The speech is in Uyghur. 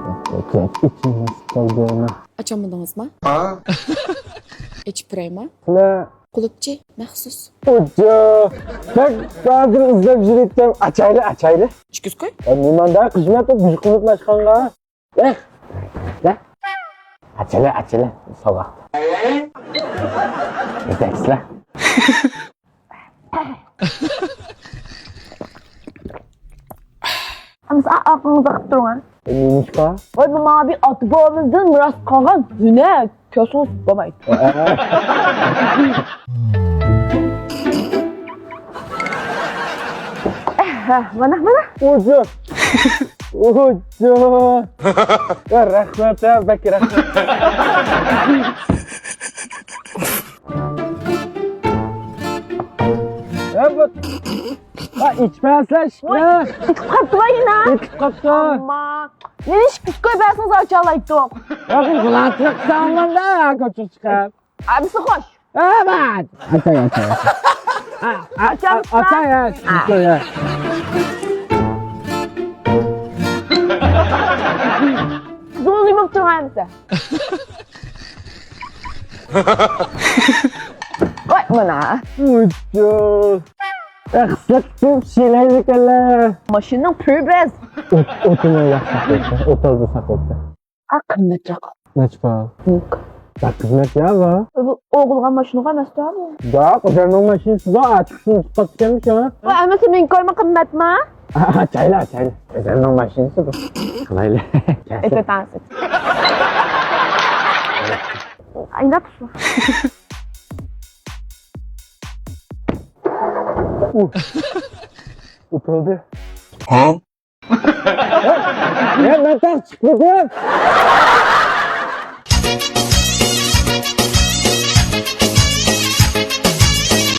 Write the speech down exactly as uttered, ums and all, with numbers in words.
ئېچىلماس قالدى ئۇنىڭ. ئاچالمىدىڭىزما؟ ئېچىپ بېرەيما؟ قۇلۇپچى مەخسۇس. ئوجا! بەك ھازىر ئىزدەپ يۈرۈۋاتىمەن. ئاچايلى، ئاچايلى. ئىچكۈزگەي. نېمانداق خىزمەت بۇ بىر قۇلۇپلاشقانغا؟ ئەھ! ئاچىلە، ئاچىلە، سوغۇق. يېتەكچىلەر. ئەمسە ئارقىڭىزدا قىپ تۇرۇڭ. نېمىشقا؟ ۋاي، بۇ ماڭا بىر ئاتا-بوۋىمىزدىن مىراس قالغان ھۈنەر. كۆرسىڭىز بولمايدۇ. ھە، مانا، مانا. ئوجا. ئوجا. ۋە رەھمەت، ھە، بەك رەھمەت. ھە، بۇ، ھە، ئىچمەسلەر، ئىچمە. ئىچىپ قاپتۇ، ۋاي، يەنە. ئىچىپ قاپتۇ. ئەمما. نېمە ئىش كۈچ كۆرۈپ بەرسىڭىز ئاچالايتتۇق. ياق، غىلاتلىق قىلمامدا، يا، كۆچۈپ چىقىپ. ئەمسە خوش. ئەمەت. ئاچاي، ئاچاي، ئاچاي. ئاچامسىز؟ ئاچاي، ئاچاي. زۇڭزۇڭ بولۇپ تۇرغان ئەمسە. ۋاي، مانا. ئۇچۇ. ئەخسەتتىم، شىلەيدىكەنلەر. ماشىنىنىڭ پىرى بەس. ئوت-، ئوتىنى ياق ساقلىسا، ئوتالدا ساقلىسا. ئا، قىممەتراق. نەچچە پۇل؟ يوق. بەك قىممەت يا بۇ. بۇ ئوغۇلغا ماشىنىغا ئەمەستە بۇ. ياق، ئۆزۈمنىڭ ماشىنىسى بار، ئاچىقسىز تۇتقان ئىكەنمىش ھە. ۋاي، ئەمەسە مېنىڭكى قىممەتما؟ ئاچايلى، ئاچايلى. ئۆزۈمنىڭ ماشىنىسى بۇ. قىلايلى. ئېتىتانسىز. ئايناپ. ئۇتۇلدى. ھا؟ يا، مەن تاق چىقمىدىم.